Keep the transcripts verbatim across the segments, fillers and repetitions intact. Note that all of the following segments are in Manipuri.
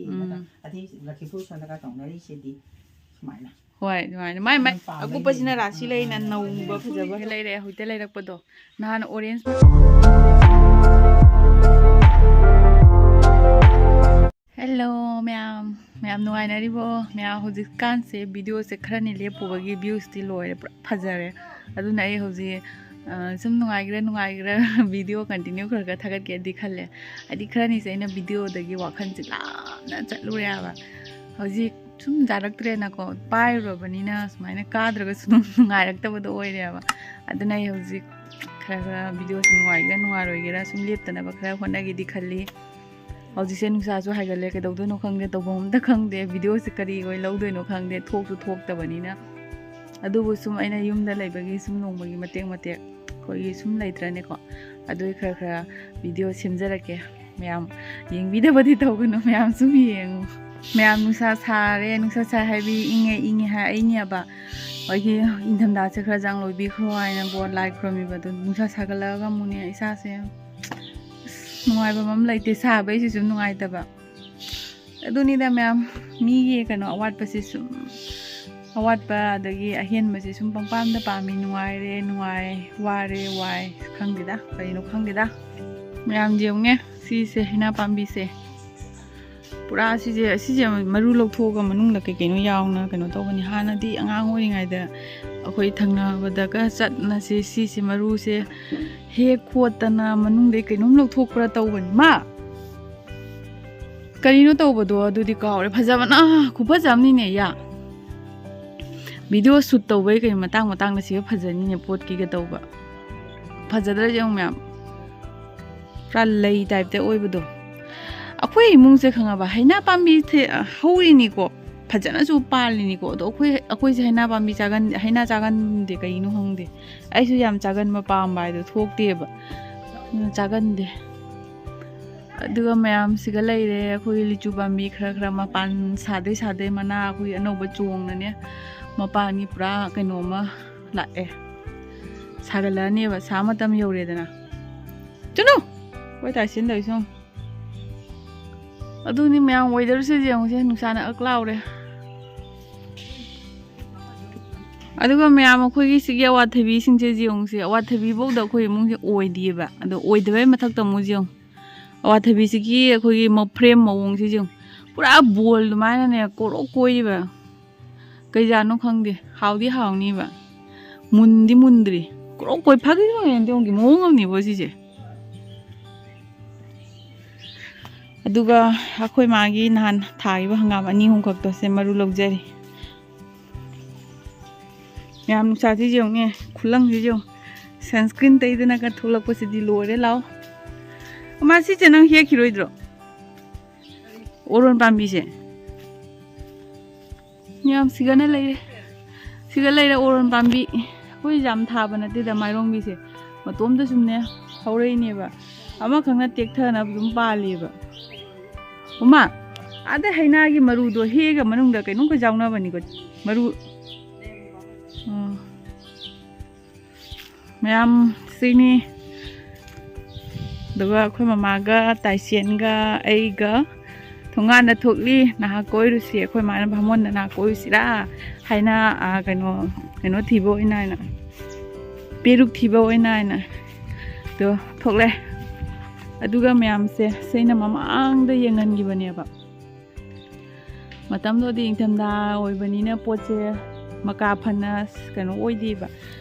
ꯎꯝ꯫ ꯑꯇꯩ ꯂꯛꯈꯤꯄꯨꯔ ꯁꯣꯝꯗꯒ ꯇꯧꯅꯔꯤꯁꯤꯗꯤ ꯁꯨꯃꯥꯏꯅ꯫ ꯍꯣꯏ, ꯑꯗꯨꯃꯥꯏꯅ꯫ ꯃꯥꯏ, ꯃꯥꯏ ꯌꯥꯝ ꯄꯥꯝꯕ ꯑꯀꯨꯞꯄꯁꯤꯅ ꯂꯩꯌꯦ꯫ ꯔꯥꯁꯤ ꯂꯩꯅ ꯅꯧꯕ ꯐꯖꯕ ꯂꯩꯔꯦ꯫ ꯍꯧꯖꯤꯛꯇ ꯂꯩꯔꯛꯄꯗꯣ꯫ ꯅꯍꯥꯟ orange꯫ Hello ꯃꯌꯥꯝ, ꯃꯌꯥꯝ ꯅꯨꯡꯉꯥꯏꯅꯔꯤꯕꯣ? ꯃꯌꯥꯝ ꯍꯧꯖꯤꯛꯀꯥꯟꯁꯦ videoꯁꯦ ꯈꯔꯅꯤ ꯂꯦꯞꯄꯨꯕꯒꯤ viewsꯇꯤ ꯂꯣꯏꯔꯦ, ꯄꯨꯔꯥ ꯐꯖꯔꯦ꯫ ꯑꯗꯨꯅ ꯑꯩ ꯍꯧꯖꯤꯛ, ꯑ, ꯁꯨꯝ ꯅꯨꯡꯉꯥꯏꯒꯦꯔꯥ ꯅꯨꯡꯉꯥꯏꯒꯦꯔꯥ video continue ꯈꯔ ꯈꯔ ꯊꯥꯒꯠꯀꯦꯗꯤ ꯈꯜꯂꯦ꯫ ꯍꯥꯏꯗꯤ ꯈꯔꯅꯤꯁꯦ ꯑꯩꯅ videoꯗꯒꯤ ꯋꯥꯈꯜꯁꯦ ꯂꯥꯞꯅ ꯆꯠꯂꯨꯔꯦ ꯍꯥꯏꯕ꯫ ꯍꯧꯖꯤꯛ ꯁꯨꯝ ꯌꯥꯔꯛꯇ꯭ꯔꯦꯅꯀꯣ, ꯄꯥꯏꯔꯨꯔꯕꯅꯤꯅ ꯁꯨꯃꯥꯏꯅ ꯀꯥꯗ꯭ꯔꯒꯁꯨ ꯑꯗꯨꯝ ꯅꯨꯡꯉꯥꯏꯔꯛꯇꯕꯗꯣ ꯑꯣꯏꯔꯦꯕ꯫ ꯑꯗꯨꯅ ꯑꯩ ꯍꯧꯖꯤꯛ ꯈꯔ ꯈꯔ videoꯁꯦ ꯅꯨꯡꯉꯥꯏꯒꯦꯔꯥ ꯅꯨꯡꯉꯥꯏꯔꯣꯏꯒꯦꯔꯥ ꯁꯨꯝ ꯂꯦꯞꯇꯅꯕ ꯈꯔ ꯍꯣꯠꯅꯒꯦꯗꯤ ꯈꯜꯂꯤ꯫ ꯍꯧꯖꯤꯛꯁꯦ ꯅꯨꯡꯁꯥꯁꯨ ꯍꯥꯏꯒꯠꯂꯦ, ꯀꯩꯗꯧꯗꯣꯏꯅꯣ ꯈꯪꯗꯦ, ꯇꯧꯐꯝ ꯑꯝꯇ ꯈꯪꯗꯦ꯫ Videoꯁꯦ ꯀꯔꯤ ꯑꯣꯏ ꯂꯧꯗꯣꯏꯅꯣ ꯈꯪꯗꯦ, ꯊꯣꯛꯁꯨ ꯊꯣꯛꯇꯕꯅꯤꯅ꯫ ꯑꯗꯨꯕꯨ ꯁꯨꯝ ꯑꯩꯅ ꯌꯨꯝꯗ ꯂꯩꯕꯒꯤ ꯁꯨꯝ ꯅꯣꯡꯃꯒꯤ ꯃꯇꯦꯛ ꯃꯇꯦꯛ ꯑꯩꯈꯣꯏꯒꯤ ꯁꯨꯝ ꯂꯩꯇ꯭ꯔꯅꯦꯀꯣ, ꯑꯗꯨꯒꯤ ꯈꯔ ꯈꯔ video ꯁꯦꯝꯖꯔꯛꯀꯦ꯫ ꯃꯌꯥꯝ ꯌꯦꯡꯕꯤꯗꯕꯗꯤ ꯇꯧꯒꯅꯨ, ꯃꯌꯥꯝ ꯁꯨꯝ ꯌꯦꯡꯉꯨ꯫ ꯃꯌꯥꯝ ꯅꯨꯡꯁꯥ ꯁꯥꯔꯦ, ꯅꯨꯡꯁꯥ ꯁꯥꯏ ꯍꯥꯏꯕꯤ ꯏꯪꯉꯦ ꯏꯪꯉꯦ ꯍꯥꯏ ꯑꯩꯅꯦꯕ꯫ ꯑꯩꯈꯣꯏꯒꯤ ꯏꯪꯊꯝꯊꯥꯁꯦ ꯈꯔ ꯆꯥꯡ ꯂꯣꯏꯕꯤꯈ꯭ꯔꯣ ꯍꯥꯏꯅ ꯒꯣꯗ ꯂꯥꯏ ꯈꯨꯔꯝꯃꯤꯕ꯫ ꯑꯗꯨ ꯅꯨꯡꯁꯥ ꯁꯥꯒꯠꯂꯛꯑꯒ ꯑꯃꯨꯛꯅꯦ ꯏꯁꯥꯁꯦ ꯑꯁ, ꯅꯨꯡꯉꯥꯏꯕ ꯑꯃ ꯂꯩꯇꯦ, ꯁꯥꯕꯩꯁꯨ ꯁꯨꯝ ꯅꯨꯡꯉꯥꯏꯇꯕ꯫ ꯑꯗꯨꯅꯤꯗ ꯃꯌꯥꯝ, ꯃꯤꯒꯤ ꯀꯩꯅꯣ ꯑꯋꯥꯠꯄꯁꯤ ꯁꯨꯝ, ꯑꯋꯥꯠꯄ ꯑꯗꯒꯤ ꯑꯍꯦꯟꯕꯁꯦ ꯁꯨꯝ ꯄꯪꯄꯥꯝꯗ ꯄꯥꯝꯃꯤ꯫ ꯅꯨꯡꯉꯥꯏꯔꯦ ꯅꯨꯡꯉꯥꯏ, ꯋꯥꯔꯦ ꯋꯥꯏ, ꯈꯪꯗꯦꯗ, ꯀꯔꯤꯅꯣ ꯈꯪꯗꯦꯗ꯫ ꯃꯌꯥꯝ ꯌꯦꯡꯉꯨꯅꯦ, ꯁꯤꯁꯦ ꯍꯩꯅꯥ ꯄꯥꯝꯕꯤꯁꯦ꯫ ꯄꯨꯔꯥ ꯁꯤꯁꯦ, ꯁꯤꯁꯦ ꯃꯔꯨ ꯂꯧꯊꯣꯛꯑꯒ ꯃꯅꯨꯡꯗ ꯀꯩ ꯀꯩꯅꯣ ꯌꯥꯎꯅ ꯀꯩꯅꯣ ꯇꯧꯕꯅꯤ꯫ ꯍꯥꯟꯅꯗꯤ ꯑꯉꯥꯡ ꯑꯣꯏꯔꯤꯉꯩꯗ ꯑꯩꯈꯣꯏ ꯊꯪꯅꯕꯗꯒ ꯆꯠꯅꯁꯦ, ꯁꯤꯁꯦ ꯃꯔꯨꯁꯦ ꯍꯦꯛ ꯈꯣꯠꯇꯅ ꯃꯅꯨꯡꯗꯩ ꯀꯩꯅꯣꯝ ꯂꯧꯊꯣꯛꯄ꯭ꯔꯥ ꯇꯧꯕꯅꯤ꯫ ꯃꯥ ꯀꯔꯤꯅꯣ ꯇꯧꯕꯗꯣ ꯑꯗꯨꯗꯤ ꯀꯥꯎꯔꯦ꯫ ꯐꯖꯕꯅ ꯈꯨꯐꯖ ꯑꯃꯅꯤꯅꯦ ꯌꯥ꯫ Video shoot ꯇꯧꯕꯩ ꯀꯩ ꯃꯇꯥꯡ ꯃꯇꯥꯡꯗ ꯁꯤꯒ ꯐꯖꯅꯤꯅꯦ, ꯄꯣꯠꯀꯤꯒ ꯇꯧꯕ꯫ ꯐꯖꯗ꯭ꯔꯥ ꯌꯦꯡꯉꯨ ꯃꯌꯥꯝ, ꯄꯨꯔꯥ ꯂꯩ typeꯇ ꯑꯣꯏꯕꯗꯣ꯫ ꯑꯩꯈꯣꯏ ꯏꯃꯨꯡꯁꯦ ꯈꯪꯉꯕ, ꯍꯩꯅꯥ ꯄꯥꯝꯕꯤ ꯊꯦ-, ꯍꯧꯔꯤꯅꯤꯀꯣ, ꯐꯖꯅꯁꯨ ꯄꯥꯜꯂꯤꯅꯤꯀꯣ, ꯑꯗꯣ ꯑꯩꯈꯣꯏ, ꯑꯩꯈꯣꯏꯁꯦ ꯍꯩꯅꯥ ꯄꯥꯝꯕꯤ ꯆꯥꯒꯟ-, ꯍꯩꯅꯥ ꯆꯥꯒꯟꯗꯦ, ꯀꯩꯒꯤꯅꯣ ꯈꯪꯗꯦ꯫ ꯑꯩꯁꯨ ꯌꯥꯝ ꯆꯥꯒꯟꯕ ꯄꯥꯝꯕ ꯍꯥꯏꯗꯣ ꯊꯣꯛꯇꯦꯕ꯫ ꯑꯗꯨꯅ ꯆꯥꯒꯟꯗꯦ꯫ ꯑꯗꯨꯒ ꯃꯌꯥꯝꯁꯤꯒ ꯂꯩꯔꯦ ꯑꯩꯈꯣꯏꯒꯤ ꯂꯤꯆꯨ ꯄꯥꯝꯕꯤ ꯈꯔ ꯈꯔ ꯃꯄꯥꯟ ꯁꯥꯗꯩ ꯁꯥꯗꯩ ꯃꯅꯥ ꯑꯩꯈꯣꯏꯒꯤ ꯑꯅꯧꯕ ꯆꯣꯡꯅꯅꯦ꯫ ꯃꯄꯥꯟꯒꯤ ꯄꯨꯔꯥ ꯀꯩꯅꯣꯝꯃ ꯂꯥꯛꯑꯦ꯫ ꯁꯥꯒꯠꯂꯛꯑꯅꯦꯕ, ꯁꯥ ꯃꯇꯝ ꯌꯧꯔꯦꯗꯅ꯫ ꯆꯠꯂꯨ! ꯍꯣꯏ ꯇꯥꯏ ꯁꯤꯟꯗꯧꯁꯨ꯫ ꯑꯗꯨꯅꯤ ꯃꯌꯥꯝ, weatherꯁꯦ ꯌꯦꯡꯉꯨꯁꯦ, ꯅꯨꯡꯁꯥꯅ ꯑꯛ ꯂꯥꯎꯔꯦ꯫ ꯑꯗꯨꯒ ꯃꯌꯥꯝ, ꯑꯩꯈꯣꯏꯒꯤ ꯁꯤꯒꯤ ꯑꯋꯥꯊꯕꯤꯁꯤꯡꯁꯦ ꯌꯦꯡꯉꯨꯁꯦ, ꯑꯋꯥꯊꯕꯤꯐꯧꯗ ꯑꯩꯈꯣꯏ ꯏꯃꯨꯡꯁꯦ ꯑꯣꯏꯗꯦꯕ꯫ ꯑꯗꯣ ꯑꯣꯏꯗꯕꯩ ꯃꯊꯛꯇ ꯑꯃꯨꯛ ꯌꯦꯡꯉꯨ, ꯑꯋꯥꯊꯕꯤꯁꯤꯒꯤ ꯑꯩꯈꯣꯏꯒꯤ ꯃ-, frame ꯃꯑꯣꯡꯁꯦ ꯌꯦꯡꯉꯨ, ꯄꯨꯔꯥ ꯕꯣꯜ ꯑꯗꯨꯃꯥꯏꯅꯅꯦ ꯀꯣꯔꯣꯛ ꯀꯣꯏꯔꯤꯕ꯫ ꯀꯩꯖꯥꯠꯅꯣ ꯈꯪꯗꯦ, ꯍꯥꯎꯗꯤ ꯍꯥꯎꯅꯤꯕ, ꯃꯨꯟꯗꯤ ꯃꯨꯟꯗ꯭ꯔꯤ꯫ ꯀ꯭ꯔꯣꯛ ꯀꯣꯏ ꯐꯥꯒꯤ ꯃꯑꯣꯡ ꯑꯃꯅꯦꯕ ꯁꯤꯁꯦ꯫ ꯑꯗꯨꯒ ꯑꯩꯈꯣꯏ ꯃꯥꯒꯤ ꯅꯍꯥꯟ ꯊꯥꯈꯤꯕ ꯍꯪꯒꯥꯝ ꯑꯅꯤ ꯑꯍꯨꯝ ꯈꯛꯇꯣ ꯁꯦ ꯃꯔꯨ ꯂꯧꯖꯔꯤ꯫ ꯃꯌꯥꯝ, ꯅꯨꯡꯁꯥꯁꯤ ꯌꯦꯡꯉꯨꯅꯦ, ꯈꯨꯂꯪꯁꯤ ꯌꯦꯡꯉꯨ꯫ Sunscreen ꯇꯩꯗꯅꯒ ꯊꯣꯛꯂꯛꯄꯁꯤꯗꯤ ꯂꯣꯏꯔꯦ꯫ ꯂꯥꯛꯑꯣ, ꯃꯥ ꯁꯤꯁꯦ ꯅꯪ ꯍꯦꯛꯈꯤꯔꯣꯏꯗ꯭ꯔꯣ? ꯑꯣꯔꯣꯟ ꯄꯥꯝꯕꯤꯁꯦ꯫ ꯃꯌꯥꯝ, ꯁꯤꯒꯅ ꯂꯩꯔꯦ꯫ ꯁꯤꯒ ꯂꯩꯔꯦ ꯑꯣꯔꯣꯟ ꯄꯥꯝꯕꯤ꯫ ꯑꯩꯈꯣꯏ ꯌꯥꯝ ꯊꯥꯕ ꯅꯠꯇꯦꯗ ꯃꯥꯏꯔꯣꯡꯕꯤꯁꯦ꯫ ꯃꯇꯣꯝꯗ ꯁꯨꯝꯅꯦ ꯍꯧꯔꯛꯏꯅꯦꯕ꯫ ꯑꯃꯈꯛꯅ ꯇꯦꯛꯊꯅꯕ ꯑꯗꯨꯝ ꯄꯥꯜꯂꯤꯕ꯫ ꯎꯃꯥ, ꯑꯗ ꯍꯩꯅꯥꯒꯤ ꯃꯔꯨꯗꯣ ꯍꯦꯛꯑꯒ ꯃꯅꯨꯡꯗ ꯀꯩꯅꯣꯝꯈꯛ ꯌꯥꯎꯅꯕꯅꯤꯀꯣ꯫ ꯃꯔꯨ꯫ ꯎꯝ꯫ ꯃꯌꯥꯝ, ꯁꯤꯅꯤ꯫ ꯑꯗꯨꯒ ꯑꯩꯈꯣꯏ ꯃꯃꯥꯒ ꯇꯥꯏꯁꯦꯟꯒ ꯑꯩꯒ ꯊꯣꯡꯒꯥꯟꯗ ꯊꯣꯛꯂꯤ꯫ ꯅꯍꯥꯛ ꯀꯣꯏꯔꯨꯁꯤ꯫ ꯑꯩꯈꯣꯏ ꯃꯥꯅ ꯚꯥꯃꯣꯟꯗ ꯅꯍꯥꯛ ꯀꯣꯏꯔꯨꯁꯤꯔꯥ ꯍꯥꯏꯅ, ꯑꯥ, ꯀꯩꯅꯣ, ꯀꯩꯅꯣ ꯊꯤꯕ ꯑꯣꯏꯅ ꯍꯥꯏꯅ, ꯄꯦꯔꯨꯛ ꯊꯤꯕ ꯑꯣꯏꯅ ꯍꯥꯏꯅ꯫ ꯑꯗꯣ ꯊꯣꯛꯂꯦ꯫ ꯑꯗꯨꯒ ꯃꯌꯥꯝꯁꯦ, ꯁꯤ ꯑꯩꯅ ꯃꯃꯥꯡꯗ ꯌꯦꯡꯍꯟꯈꯤꯕꯅꯦꯕ꯫ ꯃꯇꯝꯗꯨꯗꯤ ꯏꯪꯊꯝꯊꯥ ꯑꯣꯏꯕꯅꯤꯅ ꯄꯣꯠꯁꯦ ꯃꯀꯥ ꯐꯅ ꯀꯩꯅꯣ ꯑꯣꯏꯗꯦꯕ꯫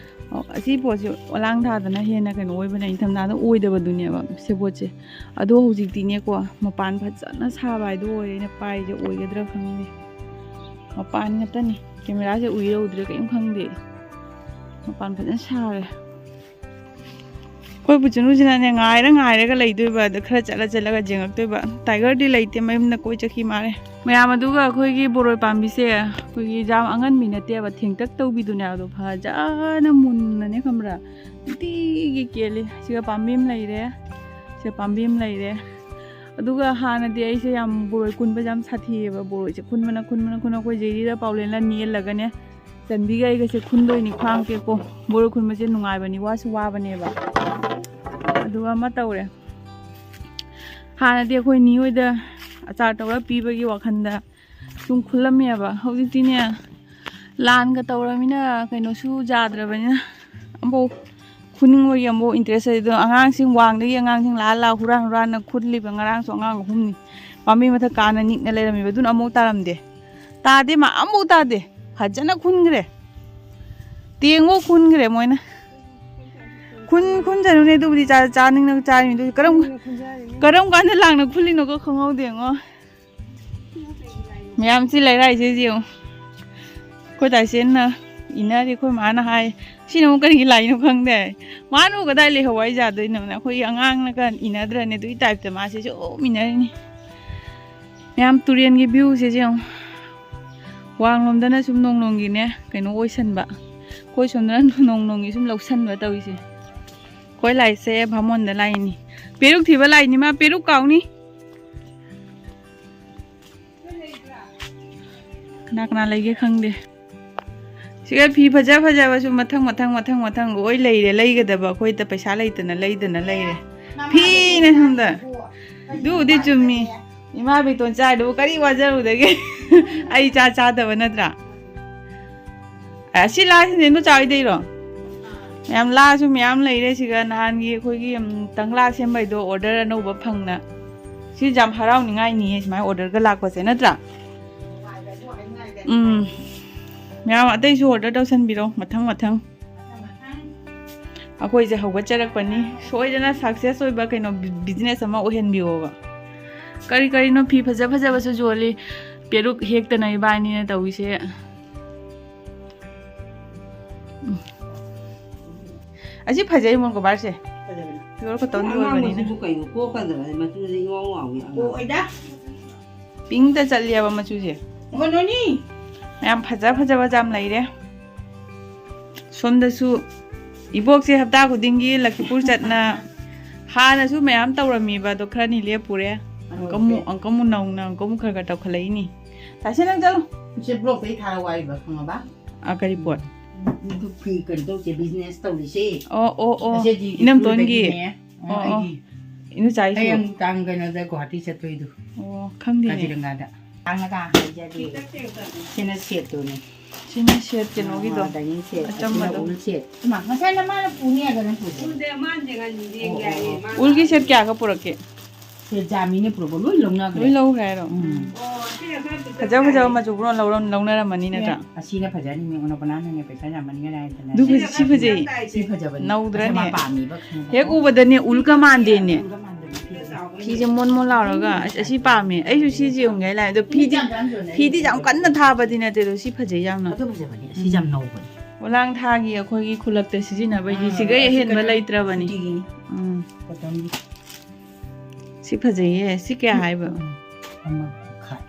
ꯑꯣ, ꯑꯁꯤ ꯄꯣꯠꯁꯦ ꯑꯣꯂꯥꯡ ꯊꯥꯗꯅ ꯍꯦꯟꯅ ꯀꯩꯅꯣ ꯑꯣꯏꯕꯅꯦ, ꯏꯪꯊꯝꯊꯥꯗ ꯑꯣꯏꯗꯕꯗꯨꯅꯦꯕ ꯁꯦꯕꯣꯠꯁꯦ꯫ ꯑꯗꯣ ꯍꯧꯖꯤꯛꯇꯤꯅꯦꯀꯣ, ꯃꯄꯥꯟ ꯐꯖꯅ ꯁꯥꯕ ꯍꯥꯏꯗꯣ ꯑꯣꯏꯔꯦ꯫ ꯑꯩꯅ ꯄꯥꯏꯁꯦ ꯑꯣꯏꯒꯗ꯭ꯔꯥ ꯈꯪꯗꯦ꯫ ꯃꯄꯥꯟ ꯉꯥꯛꯇꯅꯤ꯫ ꯀꯦꯃꯦꯔꯥꯁꯦ ꯎꯏꯔ ꯎꯗ꯭ꯔꯦ ꯀꯔꯤꯝ ꯈꯪꯗꯦ꯫ ꯃꯄꯥꯟ ꯐꯖꯅ ꯁꯥꯔꯦ꯫ ꯑꯩꯈꯣꯏ ꯄꯨꯆꯅꯨꯁꯤꯅꯅꯦ, ꯉꯥꯏꯔ ꯉꯥꯏꯔꯒ ꯂꯩꯗꯣꯏꯕ, ꯑꯗ ꯈꯔ ꯆꯠꯂ ꯆꯠꯂꯒ ꯌꯦꯡꯉꯛꯇꯣꯏꯕ꯫ ꯇꯥꯏꯒꯔꯗꯤ ꯂꯩꯇꯦ, ꯃꯌꯨꯝꯗ ꯀꯣꯏ ꯆꯠꯈꯤ ꯃꯥꯜꯂꯦ꯫ ꯃꯌꯥꯝ, ꯑꯗꯨꯒ ꯑꯩꯈꯣꯏꯒꯤ ꯕꯣꯔꯣꯏ ꯄꯥꯝꯕꯤꯁꯦ, ꯑꯩꯈꯣꯏꯒꯤ ꯌꯥꯝ ꯑꯉꯟꯕꯤ ꯅꯠꯇꯦꯕ, ꯊꯦꯡꯇꯛ ꯇꯧꯕꯤꯗꯨꯅꯦ꯫ ꯑꯗꯣ ꯐꯖꯅ ꯃꯨꯟꯅꯅꯦ, ꯈꯪꯕ꯭ꯔꯥ, ꯅꯨꯡꯇꯤꯒꯤ ꯀꯦꯜꯂꯤ꯫ ꯁꯤꯒ ꯄꯥꯝꯕꯤ ꯑꯃ ꯂꯩꯔꯦ, ꯁꯤꯒ ꯄꯥꯝꯕꯤ ꯑꯃ ꯂꯩꯔꯦ꯫ ꯑꯗꯨꯒ ꯍꯥꯟꯅꯗꯤ ꯑꯩꯁꯦ ꯌꯥꯝ ꯕꯣꯔꯣꯏ ꯀꯨꯟꯕꯁꯦ ꯌꯥꯝ ꯁꯥꯊꯤꯌꯦꯕ꯫ ꯕꯣꯔꯣꯏꯁꯦ ꯈꯨꯟꯕꯅ, ꯈꯨꯟꯕꯅ, ꯈꯨꯟꯕꯅ ꯑꯩꯈꯣꯏ ꯖꯦꯔꯤꯗ ꯄꯥꯎꯂꯦꯟꯂ ꯅꯦꯜꯂꯒꯅꯦ, ꯆꯟꯕꯤꯒ ꯑꯩꯒꯁꯦ ꯈꯨꯟꯗꯣꯏꯅꯤ, ꯈ꯭ꯋꯥꯡ ꯇꯦꯛꯄꯣ꯫ ꯕꯣꯔꯣꯏ ꯈꯨꯟꯕꯁꯦ ꯅꯨꯡꯉꯥꯏꯕꯅꯤ, ꯋꯥꯁꯨ ꯋꯥꯕꯅꯦꯕ꯫ ꯑꯗꯨꯒ ꯑꯃ ꯇꯧꯔꯦ, ꯍꯥꯟꯅꯗꯤ ꯑꯩꯈꯣꯏ ꯅꯤꯉꯣꯏꯗ ꯑꯆꯥꯔ ꯇꯧꯔ ꯄꯤꯕꯒꯤ ꯋꯥꯈꯜꯗ ꯁꯨꯝ ꯈꯨꯜꯂꯝꯃꯦꯕ꯫ ꯍꯧꯖꯤꯛꯇꯤꯅꯦ, ꯂꯥꯟꯒ ꯇꯧꯔꯃꯤꯅ ꯀꯩꯅꯣꯁꯨ ꯌꯥꯗ꯭ꯔꯕꯅꯤꯅ ꯑꯝꯐꯥꯎ ꯈꯨꯅꯤꯡꯕꯒꯤ ꯑꯃꯨꯛ ꯏꯟꯇꯔꯦꯁ ꯂꯩ꯫ ꯑꯗꯣ ꯑꯉꯥꯡꯁꯤꯡ ꯋꯥꯡꯗꯒꯤ ꯑꯉꯥꯡꯁꯤꯡ ꯂꯥꯛꯑ ꯂꯥꯛꯑ ꯍꯨꯔꯥꯟ ꯍꯨꯔꯥꯟꯅ ꯈꯨꯠꯂꯤꯕ꯫ ꯉꯔꯥꯡꯁꯨ ꯑꯉꯥꯡ ꯑꯍꯨꯝꯅꯤ ꯄꯥꯝꯕꯤ ꯃꯊꯛ ꯀꯥꯅ ꯅꯤꯛꯅ ꯂꯩꯔꯝꯃꯤꯕ, ꯑꯗꯨꯅ ꯑꯃꯨꯛ ꯇꯥꯔꯝꯗꯦ꯫ ꯇꯥꯗꯦ, ꯃꯥ ꯑꯃꯨꯛ ꯇꯥꯗꯦ꯫ ꯐꯖꯅ ꯈꯨꯟꯈ꯭ꯔꯦ꯫ ꯇꯦꯡꯐꯧ ꯈꯨꯟꯈ꯭ꯔꯦ ꯃꯣꯏꯅ꯫ ꯈꯨꯟ ꯈꯨꯟꯖꯅꯨꯅꯦ, ꯑꯗꯨꯕꯨꯗꯤ ꯆꯥ- ꯆꯥꯅꯤꯡꯅ ꯆꯥꯔꯤꯅꯤ꯫ ꯑꯗꯨ ꯀꯔꯝ ꯀꯔꯝ ꯀꯥꯟꯗ ꯂꯥꯡꯅ ꯈꯨꯜꯂꯤꯅꯣꯒ ꯈꯪꯍꯧꯗꯦꯉꯣ꯫ ꯃꯌꯥꯝꯁꯤ ꯂꯩꯔꯥꯏꯁꯦ ꯌꯦꯡꯉꯨ꯫ ꯑꯩꯈꯣꯏ ꯇꯥꯏꯁꯦꯟꯅ ꯏꯟꯅꯔꯤ, ꯑꯩꯈꯣꯏ ꯃꯥꯅ ꯍꯥꯏ, "ꯁꯤꯅ ꯑꯃꯨꯛ ꯀꯔꯤꯒꯤ ꯂꯥꯏꯅꯣ ꯈꯪꯗꯦ"꯫ ꯃꯥꯅꯕꯨ ꯀꯗꯥꯏ ꯂꯩꯍꯧ ꯍꯥꯏ ꯌꯥꯗꯣꯏꯅꯣꯅꯦ? ꯑꯩꯈꯣꯏꯒꯤ ꯑꯉꯥꯡꯅꯒ ꯏꯟꯅꯗ꯭ꯔꯅꯦ? ꯑꯗꯨꯒꯤ ꯇꯥꯏꯞꯇ ꯃꯥꯁꯦ ꯁꯨꯝ ꯏꯟꯅꯔꯤꯅꯤ꯫ ꯃꯌꯥꯝ ꯇꯨꯔꯦꯟꯒꯤ ꯚ꯭ꯌꯨꯁꯦ ꯌꯦꯡꯉꯨ꯫ ꯋꯥꯡꯂꯣꯝꯗꯅ ꯁꯨꯝ ꯅꯣꯡ ꯅꯣꯡꯒꯤꯅꯦ ꯀꯩꯅꯣ ꯑꯣꯏꯁꯟꯕ, ꯑꯩꯈꯣꯏ ꯁꯣꯝꯗꯅ ꯅꯣꯡ ꯅꯣꯡꯒꯤ ꯁꯨꯝ ꯂꯧꯁꯟꯕ ꯇꯧꯔꯤꯁꯦ꯫ ꯑꯩꯈꯣꯏ ꯂꯥꯏꯁꯦ ꯚꯥꯃꯣꯟꯗ ꯂꯥꯏꯅꯤ꯫ ꯄꯦꯔꯨꯛ ꯊꯤꯕ ꯂꯥꯏꯅꯤ ꯃꯥ, ꯄꯦꯔꯨꯛ ꯀꯥꯎꯅꯤ꯫ ꯀꯅꯥ ꯀꯅꯥ ꯂꯩꯒꯦ ꯈꯪꯗꯦ꯫ ꯁꯤꯒ ꯐꯤ ꯐꯖ ꯐꯖꯕꯁꯨ ꯃꯊꯪ ꯃꯊꯪ ꯃꯊꯪ ꯃꯊꯪ ꯂꯣꯏ ꯂꯩꯔꯦ꯫ ꯂꯩꯒꯗꯕ ꯑꯩꯈꯣꯏꯗ ꯄꯩꯁꯥ ꯂꯩꯇꯅ ꯂꯩꯗꯅ ꯂꯩꯔꯦ꯫ ꯐꯤꯅ ꯁꯣꯝꯗ꯫ ꯑꯗꯨꯕꯨꯗꯤ ꯆꯨꯝꯃꯤ꯫ ꯏꯃꯥ ꯕꯦꯇꯣꯟ ꯆꯥꯏꯗꯨꯕꯨ ꯀꯔꯤ ꯋꯥꯖꯔꯨꯗꯒꯦ? ꯑꯩ ꯆꯥ ꯆꯥꯗꯕ ꯅꯠꯇ꯭ꯔꯥ? ꯑꯦ, ꯁꯤ ꯂꯥꯁꯤꯅꯦ, ꯏꯟꯗꯣꯆꯥ ꯍꯣꯏꯗꯩꯔꯣ? ꯃꯌꯥꯝ ꯂꯥꯁꯨ ꯃꯌꯥꯝ ꯂꯩꯔꯦ ꯁꯤꯒ꯫ ꯅꯍꯥꯟꯒꯤ ꯑꯩꯈꯣꯏꯒꯤ, ꯎꯝ, ꯇꯪꯂꯥ ꯁꯦꯝꯕꯩꯗꯣ ꯑꯣꯔꯗꯔ ꯑꯅꯧꯕ ꯐꯪꯅ꯫ ꯁꯤ ꯌꯥꯝ ꯍꯔꯥꯎꯅꯤꯡꯉꯥꯏꯅꯤꯌꯦ ꯁꯨꯃꯥꯏꯅ ꯑꯣꯔꯗꯔꯒ ꯂꯥꯛꯄꯁꯦ, ꯅꯠꯇ꯭ꯔꯥ? ꯎꯝ꯫ ꯃꯌꯥꯝ ꯑꯇꯩꯁꯨ ꯑꯣꯔꯗꯔ ꯇꯧꯁꯟꯕꯤꯔꯣ ꯃꯊꯪ ꯃꯊꯪ꯫ ꯑꯩꯈꯣꯏꯁꯦ ꯍꯧꯒꯠꯆꯔꯛꯄꯅꯤ꯫ ꯁꯣꯏꯗꯅ ꯁꯛꯁꯦꯁ ꯑꯣꯏꯕ ꯀꯩꯅꯣ ꯕꯤ-, ꯕꯤꯖꯤꯅꯦꯁ ꯑꯃ ꯑꯣꯏꯍꯟꯕꯤꯌꯣꯕ꯫ ꯀꯔꯤ ꯀꯔꯤꯅꯣ ꯐꯤ ꯐꯖ ꯐꯖꯕꯁꯨ ꯌꯣꯜꯂꯤ꯫ ꯄꯦꯔꯨꯛ ꯍꯦꯛꯇꯅ ꯏꯕꯥꯅꯤꯅ ꯇꯧꯔꯤꯁꯦ꯫ ꯎꯝ꯫ ꯑꯁꯤ ꯐꯖꯩ, ꯃꯣꯟꯀꯣꯕꯥꯔꯁꯦ꯫ ꯐꯖꯕꯅꯦ꯫ ꯄꯤꯌꯣꯔ ꯀꯣꯇꯟꯒꯤ ꯑꯣꯏꯕꯅꯤꯅ꯫ ꯑꯉꯥꯡꯕꯁꯤꯕꯨ ꯀꯩꯅꯣ ꯀꯣꯛꯀꯗꯕꯅꯤ? ꯃꯆꯨꯁꯦ ꯏꯉꯥꯎ ꯉꯥꯎꯏ ꯑꯉꯥꯡꯕ꯫ ꯀꯣꯛꯑꯣꯏꯗ꯫ ꯄꯤꯡꯛꯇ ꯆꯠꯂꯦꯕ ꯃꯆꯨꯁꯦ꯫ ꯀꯩꯅꯣꯅꯤ꯫ ꯌꯥꯝ ꯐꯖ ꯐꯖꯕ ꯌꯥꯝ ꯂꯩꯔꯦ꯫ ꯁꯣꯝꯗꯁꯨ ꯏꯕꯣꯛꯁꯦ ꯍꯞꯇꯥ ꯈꯨꯗꯤꯡꯒꯤ ꯂꯈꯤꯄꯨꯔ ꯆꯠꯅ ꯍꯥꯟꯅꯁꯨ ꯃꯌꯥꯝ ꯇꯧꯔꯝꯃꯤꯕ, ꯑꯗꯣ ꯈꯔꯅꯤ ꯂꯦꯞꯄꯨꯔꯦ꯫ ꯑꯪꯀ ꯑꯃꯨꯛ, ꯑꯪꯀ ꯑꯃꯨꯛ ꯅꯧꯅ ꯑꯪꯀ ꯑꯃꯨꯛ ꯈꯔ ꯈꯔ ꯇꯧꯈꯠꯂꯛꯏꯅꯤ꯫ ꯇꯥꯁꯦ, ꯅꯪ ꯆꯠꯂꯣ꯫ ꯁꯤ ꯕ꯭ꯂꯣꯛꯇꯩ ꯊꯥꯔ ꯋꯥꯏꯕ, ꯈꯪꯉꯕ? ꯑ, ꯀꯔꯤ ꯄꯣꯠ? ꯑꯗꯨ ꯐꯤ ꯀꯩꯅꯣ ꯇꯧꯁꯦ, ꯕꯤꯖꯤꯅꯦꯁ ꯇꯧꯔꯤꯁꯦ꯫ ꯑꯣ, ꯑꯣ, ꯑꯣ꯫ ꯑꯁꯤꯗꯤ ꯏꯅꯝꯇꯣꯟꯒꯤ? ꯎꯈ꯭ꯔꯨꯜꯗꯒꯤꯅꯦ꯫ ꯑꯣ, ꯑꯣ꯫ ꯑꯩꯒꯤ ꯏꯅꯨꯆꯥꯏꯁꯨ? ꯍꯌꯦꯡ ꯇꯥꯡ ꯀꯩꯅꯣꯗ ꯒꯨꯋꯥꯍꯥꯇꯤ ꯆꯠꯇꯣꯏꯗꯣ꯫ ꯑꯣ, ꯈꯪꯗꯦꯅꯦ꯫ ꯀꯥꯖꯤꯔꯪꯒꯥꯗ꯫ ꯇꯥꯡꯉꯒ ꯍꯥꯏꯖꯒꯦ꯫ ꯁꯤꯅ ꯁꯦꯠꯇꯨꯅꯤ꯫ ꯁꯤꯅ ꯁꯦꯠ ꯀꯩꯅꯣꯒꯤꯗꯣ꯫ ꯑꯥ, dining set, ꯑꯆꯝꯕꯗꯣ꯫ ꯑꯁꯤꯅ ꯎꯜ set꯫ ꯏꯃꯥ, ꯉꯁꯥꯏꯅ ꯃꯥꯅ ꯄꯨꯅꯤ ꯍꯥꯏꯗꯅ ꯄꯨꯗꯦ꯫ ꯎꯜꯒꯤ set ꯀꯌꯥꯒ ꯄꯨꯔꯛꯀꯦ? ꯁꯦ ꯖꯥꯃꯤꯅ ꯄꯨꯔꯛꯄ ꯂꯣꯏ ꯂꯧꯅꯈ꯭ꯔꯦ꯫ ꯂꯣꯏ ꯂꯧꯈ꯭ꯔꯦ ꯍꯥꯏꯔꯣ? ꯎꯝ꯫ ꯐꯖ ꯐꯖꯕ ꯃꯆꯨ ꯄꯨꯔꯥ ꯂꯧꯔꯝ-, ꯂꯧꯅꯔꯝꯃꯅꯤ ꯅꯠꯇ꯭ꯔꯥ? ꯑꯁꯤꯅ ꯐꯖꯅꯤꯅꯦ, ꯑꯣꯅꯣꯄꯅꯥꯅꯅꯦ ꯄꯩꯁꯥ ꯌꯥꯝꯃꯟꯈ꯭ꯔꯦ ꯍꯥꯏꯗꯅ꯫ ꯑꯗꯨ ꯐꯖ-, ꯁꯤ ꯐꯖꯩ꯫ ꯁꯤ ꯐꯖꯕꯅꯤ꯫ ꯅꯧꯗ꯭ꯔꯅꯦ? ꯑꯁ, ꯃꯥ ꯄꯥꯝꯃꯤꯕ ꯈꯪꯉꯦ꯫ ꯍꯦꯛ ꯎꯕꯗꯅꯦ ꯎꯜꯒ ꯃꯥꯟꯗꯦꯅꯦ꯫ ꯎꯜꯒ ꯃꯥꯟꯗꯕꯅꯤ ꯐꯤꯗꯣ꯫ ꯐꯤꯁꯦ ꯃꯣꯟ ꯃꯣꯟ ꯂꯥꯎꯔꯒ, ꯑꯁ, ꯑꯁꯤ ꯄꯥꯝꯃꯦ꯫ ꯑꯩꯁꯨ ꯁꯤꯁꯦ ꯌꯦꯡꯉꯨꯒꯦ ꯍꯥꯏ ꯂꯥꯛꯑꯦ꯫ ꯑꯗꯣ ꯐꯤꯗꯤ, ꯐꯤꯗꯤ ꯌꯥꯝ ꯀꯟꯅ ꯊꯥꯕꯗꯤ ꯅꯠꯇꯦ, ꯑꯗꯣ ꯁꯤ ꯐꯖꯩ ꯌꯥꯝꯅ꯫ ꯑꯗꯨ ꯐꯖꯕꯅꯤ꯫ ꯑꯁꯤ ꯌꯥꯝ ꯅꯧꯕꯅꯤ꯫ ꯄꯣꯂꯥꯡ ꯊꯥꯒꯤ ꯑꯩꯈꯣꯏꯒꯤ ꯈꯨꯜꯂꯛꯇ ꯁꯤꯖꯤꯟꯅꯕꯒꯤ ꯑꯥ, ꯁꯤꯒꯩ ꯑꯁꯤ ꯑꯍꯦꯟꯕ ꯀꯩꯅꯣ ꯂꯩꯇ꯭ꯔꯕꯅꯤ꯫ ꯁꯨꯇꯤꯒꯤꯅꯤ꯫ ꯎꯝ꯫ ꯀꯣꯇꯟꯒꯤ꯫ ꯁꯤ ꯐꯖꯩꯌꯦ꯫ ꯁꯤ ꯀꯌꯥ ꯍꯥꯏꯕ? ꯎꯝ, ꯑꯃ ꯃꯈꯥꯏ꯫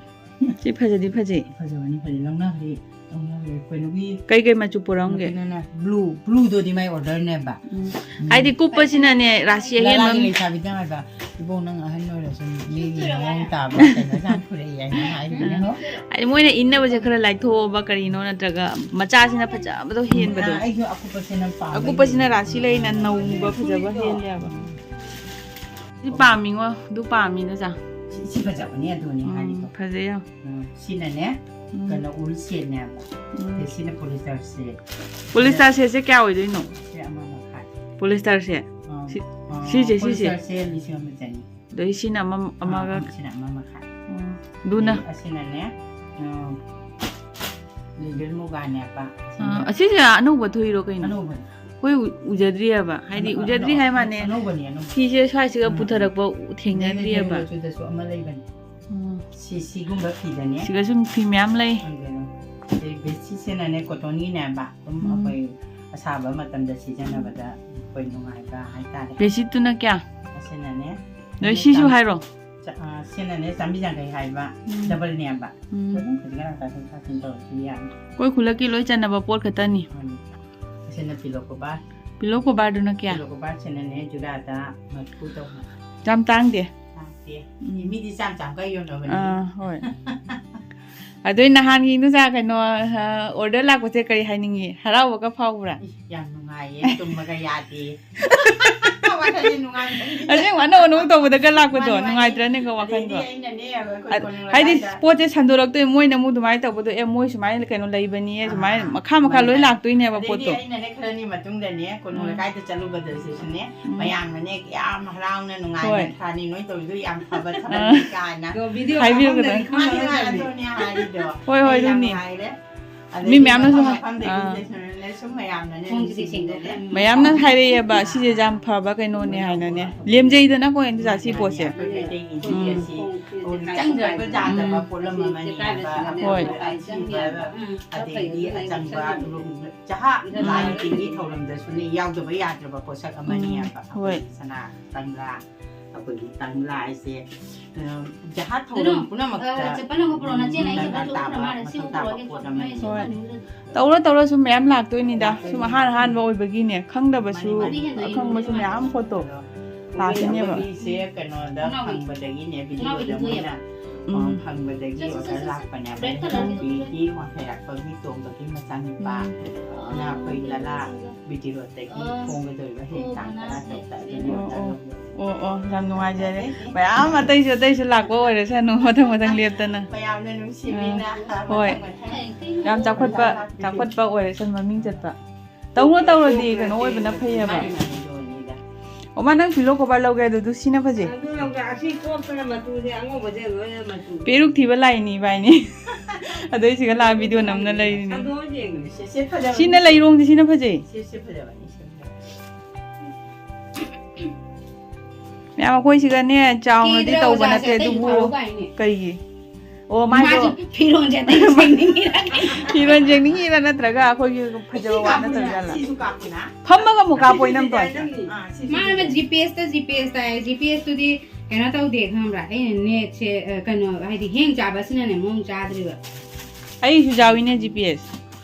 ꯁꯤ ꯐꯖꯗꯤ ꯐꯖꯩ꯫ ꯐꯖꯕꯅꯤ, ꯐꯖꯩ꯫ ꯂꯧꯅꯈ꯭ꯔꯦ, ꯂꯧꯅꯈ꯭ꯔꯦ꯫ ꯀꯩꯅꯣꯒꯤ ꯀꯩ ꯀꯩ ꯃꯆꯨ ꯄꯨꯔꯛꯑꯝꯒꯦ? ꯀꯩꯅꯣꯅ blue, blueꯗꯨꯗꯤ ꯃꯥꯏ orderꯅꯦꯕ꯫ ꯎꯝ꯫ ꯎꯝ꯫ ꯍꯥꯏꯗꯤ ꯀꯨꯞꯄꯁꯤꯅꯅꯦ, ꯔꯥꯁꯤ ꯑꯍꯦꯟꯕ ꯂꯂꯥꯒꯤ ꯑꯃ ꯂꯩꯁꯥꯕꯤꯗ ꯍꯥꯏꯕ, "ꯏꯕꯣꯛ, ꯅꯪ ꯑꯍꯟ ꯑꯣꯏꯔꯁꯨ ꯃꯤꯒꯤ ꯃꯑꯣꯡ ꯇꯥꯕ ꯀꯩꯅꯣ ꯌꯥꯝ ꯄꯨꯔꯛꯏ" ꯍꯥꯏꯅ ꯍꯥꯏꯕꯅꯦ꯫ ꯎꯝ꯫ ꯍꯥꯏꯗꯤ ꯃꯣꯏꯅ ꯏꯟꯅꯕꯁꯦ ꯈꯔ ꯂꯥꯏꯊꯣꯛꯑꯕ ꯀꯔꯤꯅꯣ, ꯅꯠꯇ꯭ꯔꯒ ꯃꯆꯥꯁꯤꯅ ꯐꯖꯕꯗꯣ ꯍꯦꯟꯕꯗꯣ꯫ ꯑꯥ, ꯑꯩꯁꯨ ꯑꯀꯨꯞꯄꯁꯤꯅ ꯄꯥꯝꯕ ꯑꯀꯨꯞꯄꯁꯤꯅ ꯍꯦꯜꯂꯦ꯫ ꯔꯥꯁꯤ ꯂꯩꯅ ꯅꯧꯕ ꯐꯖꯕ ꯍꯦꯜꯂꯦꯕ꯫ ꯁꯤ ꯄꯥꯝꯃꯤꯉꯣ, ꯑꯗꯨ ꯄꯥꯝꯃꯤꯗ ꯆꯥ꯫ ꯁꯤ, ꯁꯤ ꯐꯖꯕꯅꯦ, ꯑꯗꯨꯅꯦ ꯎꯝ, ꯍꯥꯏꯔꯤꯗꯣ꯫ ꯐꯖꯩ ꯌꯥꯝ꯫ ꯎꯝ, ꯁꯤꯅꯅꯦ, ꯎꯝ꯫ ꯀꯩꯅꯣ, ꯎꯜ ꯁꯦꯠꯅꯦꯕ꯫ ꯎꯝ꯫ ꯑꯗꯩ ꯁꯤꯅ polyester ꯁꯦꯠ꯫ Polyester ꯁꯦꯠꯁꯦ ꯀꯌꯥ ꯑꯣꯏꯗꯣꯏꯅꯣ? ꯁꯤ ꯑꯃ ꯃꯈꯥꯏ꯫ Polyester ꯁꯦ? ꯑꯥ, ꯁꯤ-, ꯑꯥ, ꯁꯤꯁꯦ, ꯁꯤꯁꯦ? Polyster ꯁꯦ ꯂꯤꯁꯤꯡ ꯑꯃ ꯆꯅꯤ꯫ ꯑꯗꯩ ꯁꯤꯅ ꯑꯃ, ꯑꯥ, ꯑꯃꯒ? ꯑꯥ, ꯁꯤꯅ ꯑꯃ ꯃꯈꯥꯏ꯫ ꯎꯝ꯫ ꯑꯗꯨꯅ? ꯑꯗꯩ ꯑꯁꯤꯅꯅꯦ, ꯎꯝ, ꯂꯤꯒꯜ ꯃꯨꯒꯥꯅꯦꯕ꯫ ꯑꯥ, ꯑꯁꯤꯅ ꯑꯁꯤꯁꯦ ꯑꯅꯧꯕ ꯊꯣꯛꯏꯔꯣ ꯀꯩꯅꯣ? ꯑꯅꯧꯕꯅꯤ꯫ ꯑꯩꯈꯣꯏ ꯎ-, ꯎꯖꯗ꯭ꯔꯤꯑꯕ꯫ ꯍꯥꯏꯗꯤ ꯑꯅꯧ-, ꯎꯖꯗ꯭ꯔꯤ ꯑꯅꯧ-, ꯍꯥꯏ ꯃꯥꯅꯦ꯫ ꯑꯅꯧꯕꯅꯤ, ꯑꯅꯧꯕꯅꯤ꯫ ꯐꯤꯁꯦ ꯁ꯭ꯋꯥꯏꯁꯤꯒ ꯑꯥ, ꯄꯨꯊꯔꯛꯄ ꯊꯦꯡꯅꯗ꯭ꯔꯤꯑꯕ꯫ ꯂꯩ, ꯂꯩ, ꯂꯩ, ꯂꯩ, ꯁꯤꯗꯁꯨ ꯑꯃ ꯂꯩꯕꯅꯤ꯫ ꯎꯝ꯫ ꯁꯤ, ꯁꯤꯒꯨꯝꯕ ꯐꯤꯗꯅꯦ꯫ ꯁꯤꯒꯁꯨ ꯐꯤ ꯃꯌꯥꯝ ꯂꯩ꯫ ꯑꯗꯨꯅ ꯑꯗꯩ ꯕꯦꯗꯁꯤꯠꯁꯤꯅꯅꯦ, ꯀꯣꯇꯟꯒꯤꯅꯦꯕ꯫ ꯑꯗꯨꯝ ꯎꯝ꯫ ꯑꯩꯈꯣꯏ ꯑꯁꯥꯕ ꯃꯇꯝꯗ ꯁꯤꯖꯤꯟꯅꯕꯗ ꯑꯩꯈꯣꯏ ꯅꯨꯡꯉꯥꯏꯕ ꯍꯥꯏꯇꯥꯔꯦ꯫ ꯕꯦꯗꯁꯤꯠꯇꯨꯅ ꯀꯌꯥ? ꯑꯁꯤꯅꯅꯦ, ꯅꯣꯏ ꯁꯤꯁꯨ ꯆꯥꯝ-, ꯍꯥꯏꯔꯣ? ꯆ-, ꯑ, ꯁꯤꯅꯅꯦ, ꯆꯥꯝꯃꯔꯤ ꯌꯥꯡꯈꯩ ꯍꯥꯏꯕ, ꯎꯝ꯫ Doubleꯅꯦꯕ꯫ ꯎꯝ꯫ ꯑꯗꯨꯝ ꯈꯖꯤꯛ ꯈꯔ ꯇꯥꯊꯣꯛ ꯇꯥꯁꯤꯟ ꯇꯧꯔꯁꯨ ꯌꯥꯅꯤ꯫ ꯑꯩꯈꯣꯏ ꯈꯨꯜꯂꯛꯀꯤ ꯂꯣꯏ ꯆꯟꯅꯕ ꯄꯣꯠ ꯈꯛꯇꯅꯤ꯫ ꯎꯝ꯫ ꯑꯁꯤꯅ pillow cover꯫ Pillow coverꯗꯨꯅ ꯀꯌꯥ? Pillow coverꯁꯤꯅꯅꯦ, ꯖꯨꯔꯥꯗ ꯃꯔꯤꯐꯨ ꯇꯧꯕ꯫ ꯌꯥꯝ ꯇꯥꯡꯗꯦ꯫ ꯇꯥꯡꯗꯦ꯫ ꯎꯝ꯫ ꯃꯤꯗꯤ ꯆꯥꯝ ꯆꯥꯝꯒ ꯌꯣꯟꯅꯕꯅꯤ꯫ ꯑꯥ, ꯍꯣꯏ꯫ ꯑꯗꯨꯏ ꯅꯍꯥꯟꯒꯤ ꯏꯟꯗꯣꯆꯥ ꯀꯩꯅꯣ, ꯑ, order ꯂꯥꯛꯄꯁꯦ ꯀꯔꯤ ꯍꯥꯏꯅꯤꯡꯉꯤ? ꯍꯔꯥꯎꯕꯒ ꯐꯥꯎꯕ꯭ꯔꯥ? ꯏꯁ, ꯌꯥꯝ ꯅꯨꯡꯉꯥꯏꯌꯦ, ꯇꯨꯝꯕꯒ ꯌꯥꯗꯦ꯫ ꯑꯁꯦꯡꯕ ꯑꯅꯧ ꯑꯅꯧ ꯇꯧꯕꯗꯒ ꯂꯥꯛꯄꯗꯣ ꯅꯨꯡꯉꯥꯏꯇ꯭ꯔꯅꯦꯀꯣ ꯋꯥꯈꯜꯗꯣ? ꯍꯥꯏꯗꯤ ꯄꯣꯠꯁꯦ ꯁꯟꯗꯣꯔꯛꯇꯣꯏ, ꯃꯣꯏꯅ ꯑꯃꯨꯛ ꯑꯗꯨꯃꯥꯏꯅ ꯇꯧꯕꯗꯣ, ꯑꯦ, ꯃꯣꯏ ꯁꯨꯃꯥꯏꯅ ꯀꯩꯅꯣ ꯂꯩꯕꯅꯤ, ꯁꯨꯃꯥꯏꯅ ꯃꯈꯥ ꯃꯈꯥ ꯂꯣꯏ ꯂꯥꯛꯇꯣꯏꯅꯦꯕ ꯄꯣꯠꯇꯣ꯫ ꯑꯗꯩꯗꯤ ꯑꯩꯅꯅꯦ ꯈꯔꯅꯤ ꯃꯇꯨꯡꯗꯅꯦ ꯀꯣꯅꯨꯡ ꯎꯝ꯫ ꯂꯩꯀꯥꯏꯗ ꯆꯠꯂꯨꯕꯗꯁꯨꯅꯦ ꯎꯝ꯫ ꯃꯌꯥꯝꯅꯅꯦ ꯌꯥꯝ ꯍꯔꯥꯎꯅ ꯅꯨꯡꯉꯥꯏꯅ ꯍꯣꯏ꯫ ꯊꯥꯅꯤ, ꯅꯣꯏ ꯇꯧꯔꯤꯗꯣ ꯌꯥꯝ ꯐꯕ ꯊꯕꯛꯅꯤ ꯀꯥꯏꯅ ꯍꯥꯏꯕꯤꯔꯛꯀꯗꯣꯏꯅꯤ꯫ ꯃꯥꯅꯤ, ꯃꯥꯅꯤ, ꯑꯗꯨꯅꯦ ꯍꯥꯏꯔꯤꯗꯣ꯫ ꯍꯣꯏ, ꯍꯣꯏ, ꯑꯩ ꯌꯥꯝ ꯑꯗꯨꯅꯤ꯫ ꯅꯨꯡꯉꯥꯏꯔꯦ꯫ ꯃꯤ ꯑꯗꯩꯗꯤ ꯃꯌꯥꯝꯅꯁꯨ ꯃꯐꯝ ꯍꯥ-, ꯃꯐꯝꯗꯒꯤ ꯑꯥ꯫ ꯂꯩꯁꯨ ꯂꯩꯁꯨ ꯃꯌꯥꯝꯅꯅꯦ ꯊꯣꯡꯁꯤꯗꯤ ꯅꯨꯡꯁꯤꯕꯤꯗꯅꯦ꯫ ꯁꯦꯡꯗꯣꯛꯈ꯭ꯔꯦ꯫ ꯃꯌꯥꯝꯅ ꯍꯥꯏꯔꯛꯑꯦꯕ, "ꯁꯤꯁꯦ ꯌꯥꯝ ꯐꯕ ꯀꯩꯅꯣꯅꯦ" ꯍꯥꯏꯅꯅꯦ꯫ ꯂꯦꯝꯖꯩꯗꯅꯀꯣ, ꯏꯟꯗꯤꯔꯥ, ꯁꯤ ꯄꯣꯠꯁꯦ꯫ ꯑꯩꯈꯣꯏ ꯃꯩꯇꯩꯒꯤ ꯎꯝ꯫ ꯁꯤꯁꯦ ꯆꯪꯗ꯭ꯔꯕ ꯌꯥꯗꯕ ꯎꯝ꯫ ꯄꯣꯠꯂꯝ ꯑꯃꯅꯦ ꯍꯥꯏꯕ꯫ ꯍꯣꯏ꯫ ꯑꯗꯩꯗꯤ ꯑꯆꯝꯕ ꯖꯍꯥ ꯂꯥꯏ ꯇꯤꯟꯒꯤ ꯊꯧꯔꯝꯗꯁꯨꯅꯦ ꯌꯥꯎꯗꯕ ꯌꯥꯗ꯭ꯔꯕ ꯄꯣꯠꯁꯛ ꯑꯃꯅꯤ ꯎꯝ꯫ ꯍꯥꯏꯕ꯫ ꯍꯣꯏ꯫ ꯑꯩꯈꯣꯏꯒꯤ ꯁꯅꯥ ꯀꯪꯂꯥ, ꯑꯩꯈꯣꯏꯒꯤ ꯀꯪꯂꯥ ꯍꯥꯏꯁꯦ, ꯑ, ꯖꯍꯥ ꯊꯧꯔꯝ ꯄꯨꯝꯅꯃꯛꯇ, ꯑ, ꯆꯦ ꯄꯜꯂꯝꯒ ꯄꯨꯔꯛꯑꯣ, ꯅꯆꯦꯅ ꯑꯩ ꯆꯦ ꯗꯔꯀꯥꯔ ꯄꯜꯂꯝꯒ ꯇꯥꯕ, ꯄꯨꯔꯛꯑꯣ, ꯃꯊꯧ ꯇꯥꯕ ꯄꯣꯠ ꯑꯃꯅꯤ꯫ ꯍꯣꯏ꯫ ꯇꯧꯔꯣ, ꯇꯧꯔꯣ, ꯁꯨꯝ ꯃꯌꯥꯝ ꯂꯥꯛꯇꯣꯏꯅꯤꯗ꯫ ꯁꯨꯝ ꯑꯍꯥꯟ ꯑꯍꯥꯟꯕ ꯑꯣꯏꯕꯒꯤꯅꯦ, ꯈꯪꯗꯕꯁꯨ, ꯃꯥꯅꯤ, ꯃꯥꯅꯤ꯫ ꯑꯈꯪꯕꯁꯨ ꯃꯌꯥꯝ ꯐꯣꯇꯣ ꯂꯥꯛꯀꯅꯦꯕ꯫ ꯑꯩꯈꯣꯏꯒꯤꯁꯦ ꯀꯩꯅꯣꯗ ꯐꯪꯕꯗꯒꯤꯅꯦ, ꯚꯤꯗꯤꯑꯣꯗ ꯃꯣꯏꯅ, ꯎꯝ꯫ ꯑ, ꯐꯪꯕꯗꯒꯤ ꯑꯣꯔꯗꯔ ꯂꯥꯛꯄꯅꯦꯕ꯫ ꯏꯅꯥꯎꯄꯤꯒꯤ ꯋꯥꯡꯈꯩ ꯍꯥꯛꯄꯒꯤ ꯇꯣꯡꯕꯒꯤ ꯃꯆꯥꯅꯨꯄꯥ, ꯎꯝ꯫ ꯏꯅꯥꯎꯄꯤ ꯂꯂꯥ, ꯚꯤꯗꯤꯑꯣꯗꯒꯤ ꯐꯣꯡꯒꯗꯧꯔꯤꯕ ꯍꯌꯦꯡ ꯇꯥꯡ ꯇꯔꯥ ꯇꯔꯨꯛꯇ ꯑꯗꯨꯅꯤ ꯑꯣ, ꯑꯣ꯫ ꯑꯣꯔꯗꯔ ꯂꯧꯕ꯫ ꯑꯣ, ꯑꯣ, ꯌꯥꯝ ꯅꯨꯡꯉꯥꯏꯖꯔꯦ꯫ ꯃꯌꯥꯝ ꯑꯇꯩꯁꯨ, ꯑꯇꯩꯁꯨ ꯂꯥꯛꯄ ꯑꯣꯏꯔꯁꯅꯨ, ꯃꯊꯪ ꯃꯊꯪ ꯂꯦꯞꯇꯅ꯫ ꯃꯌꯥꯝꯅ ꯅꯨꯡꯁꯤꯕꯤꯅ ꯑꯥ, ꯍꯣꯏ꯫ ꯃꯊꯪ ꯃꯊꯪ ꯌꯥꯝ ꯆꯥꯎꯈꯠꯄ, ꯆꯥꯎꯈꯠꯄ ꯑꯣꯏꯔꯁꯅꯨ, ꯃꯃꯤꯡ ꯆꯠꯄ꯫ ꯇꯧꯅ ꯇꯧꯔꯗꯤ ꯀꯩꯅꯣ ꯑꯣꯏꯕꯅ ꯐꯩꯌꯦꯕ꯫ ꯃꯥꯅꯤ, ꯃꯥꯅꯤ, ꯂꯣꯟꯅꯤꯗ꯫ ꯑꯣ, ꯃꯥ, ꯅꯪ pillow cover ꯂꯧꯒꯦ ꯍꯥꯏꯗꯨ, ꯑꯗꯨ ꯁꯤꯅ ꯐꯖꯩ꯫ ꯑꯗꯨ ꯂꯧꯒꯦ, ꯑꯁꯤ ꯀꯣꯛꯇꯅ ꯃꯆꯨꯁꯦ ꯑꯉꯧꯕꯁꯦ ꯂꯣꯏꯅ ꯃꯆꯨ꯫ ꯄꯦꯔꯨꯛ ꯊꯤꯕ ꯂꯥꯛꯏꯅꯤ ꯏꯕꯥꯏꯅꯤ꯫ ꯑꯗꯩ ꯁꯤꯒ ꯂꯥꯛꯑ ꯚꯤꯗꯤꯑꯣ ꯅꯝꯅ ꯂꯩꯔꯤꯅꯤ꯫ ꯁꯟꯗꯣꯛꯑ ꯌꯦꯡꯉꯨꯅꯦ꯫ ꯁꯤ, ꯁꯤ ꯐꯖꯕꯅꯤ꯫ ꯁꯤꯅ ꯂꯩꯔꯣꯡꯗꯤ ꯁꯤꯅ ꯐꯖꯩ꯫ ꯁꯤ, ꯁꯤ ꯐꯖꯕꯅꯤ, ꯁꯤ ꯐꯖꯕꯅꯤ꯫ ꯃꯌꯥꯝ ꯑꯩꯈꯣꯏ ꯁꯤꯒꯅꯦ ꯆꯥꯎꯅꯗꯤ ꯀꯦꯗ꯭ꯔꯥ ꯇꯧꯕ ꯑꯣꯖꯥꯁꯦ ꯅꯠꯇꯦ, ꯑꯇꯩꯁꯨ ꯑꯗꯨꯕꯨ ꯊꯥꯔꯛꯎ ꯀꯥꯏꯅꯦ꯫ ꯀꯩꯒꯤ? ꯑꯣ, ꯃꯥꯏꯗꯣ ꯃꯥꯁꯨ ꯐꯤꯔꯣꯟꯁꯦ ꯑꯇꯩ ꯁꯦꯝꯅꯤꯡꯉꯤꯔ ꯀꯩꯅꯣ꯫ ꯐꯤꯔꯣꯟ ꯌꯦꯡꯅꯤꯡꯉꯤꯔ ꯅꯠꯇ꯭ꯔꯒ ꯑꯩꯈꯣꯏꯒꯤ ꯐꯖꯕ ꯁꯤ ꯋꯥꯠꯅ ꯀꯥꯞꯄꯨꯅ, ꯇꯧꯖꯥꯠꯂ? ꯁꯤꯁꯨ ꯀꯥꯞꯄꯨꯅ꯫ ꯐꯝꯃꯒ ꯑꯃꯨꯛ ꯀꯥꯞꯄꯣꯏ ꯅꯝꯇꯣꯟ꯫ ꯁꯤꯁꯨ ꯀꯥꯞꯄꯨꯅ꯫ ꯑꯥ, ꯁꯤꯁꯨ ꯃꯥꯅ ꯀꯥꯞꯄꯨꯅ꯫ ꯖꯤ ꯄꯤ ꯑꯦꯁꯇ, ꯖꯤ ꯄꯤ ꯑꯦꯁꯇ ꯍꯥꯏ, ꯖꯤ ꯄꯤ ꯑꯦꯁꯇꯨꯗꯤ ꯀꯩꯅꯣ ꯇꯧꯗꯦ ꯈꯪꯕ꯭ꯔꯥ? ꯑꯩꯅ ꯅꯦꯠꯁꯦ, ꯑ, ꯀꯩꯅꯣ, ꯍꯥꯏꯗꯤ ꯍꯦꯡ ꯆꯥꯕ ꯑꯁꯤꯅꯅꯦ ꯃꯑꯣꯡ ꯆꯥꯗ꯭ꯔꯤꯕ꯫ ꯑꯩꯁꯨ ꯌꯥꯎꯏꯅꯦ ꯖꯤ ꯄꯤ ꯑꯦꯁ꯫